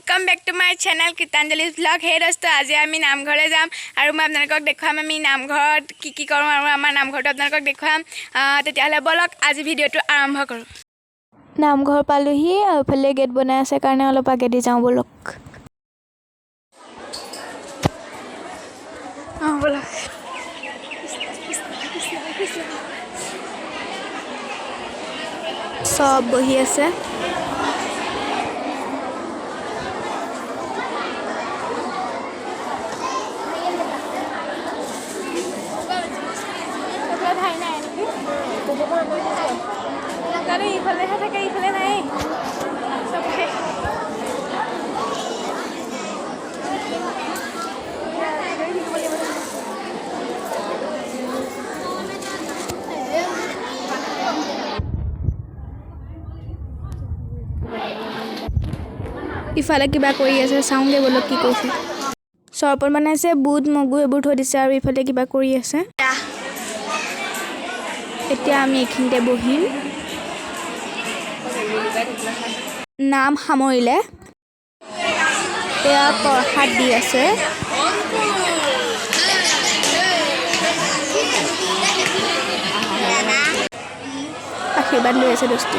Welcome back to my channel Kritanjali vlog. সেই দোস্ত, আজি আমি নামঘৰলৈ যাম আৰু মই আপোনালোকক দেখুৱাম আমি নামঘৰত কি কি কৰোঁ আৰু আমাৰ নামঘৰটো আপোনালোকক দেখুৱাম। তেতিয়াহ'লে ব'লক, আজি ভিডিঅ'টো আৰম্ভ কৰোঁ। নামঘৰ পালোহি আৰু এইফালে গেট বনাই আছে কাৰণে অলপ আগেদি যাওঁ ব'লক। অঁ, ব'লক। চব বহি আছে। জানো, ইফালেহে থাকে, ইফালে নাই। চব শেষ। ইফালে কিবা কৰি আছে, চাওঁগৈ ব'লক কি কৰিছে। চৰবত বনাইছে, বুট মগু এইবোৰ থৈ দিছে আৰু ইফালে কিবা কৰি আছে। এতিয়া আমি এইখিনিতে বহিম। নাম সামৰিলে, এয়া প্ৰসাদ দি আছে। আশীৰ্বাদ লৈ আছে দোস্ত।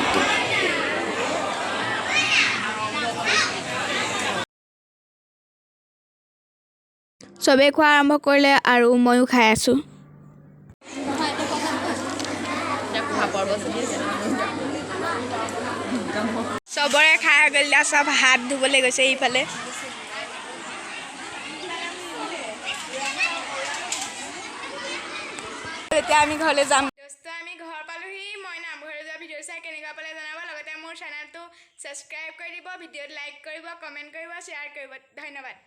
চবেই খোৱা আৰম্ভ কৰিলে আৰু ময়ো খাই আছোঁ। চবৰে খাই হৈ গ'ল, এতিয়া চব হাত ধুবলৈ গৈছে ইফালে। এতিয়া আমি ঘৰলৈ যাম। দোস্ত, আমি ঘৰ পালোহি। মই নামঘৰলৈ যোৱা ভিডিঅ' চাই কেনেকুৱা পালে জনাব, লগতে মোৰ চেনেলটো ছাবস্ক্ৰাইব কৰি দিব, ভিডিঅ'ত লাইক কৰিব, কমেণ্ট কৰিব, শ্বেয়াৰ কৰিব। ধন্যবাদ।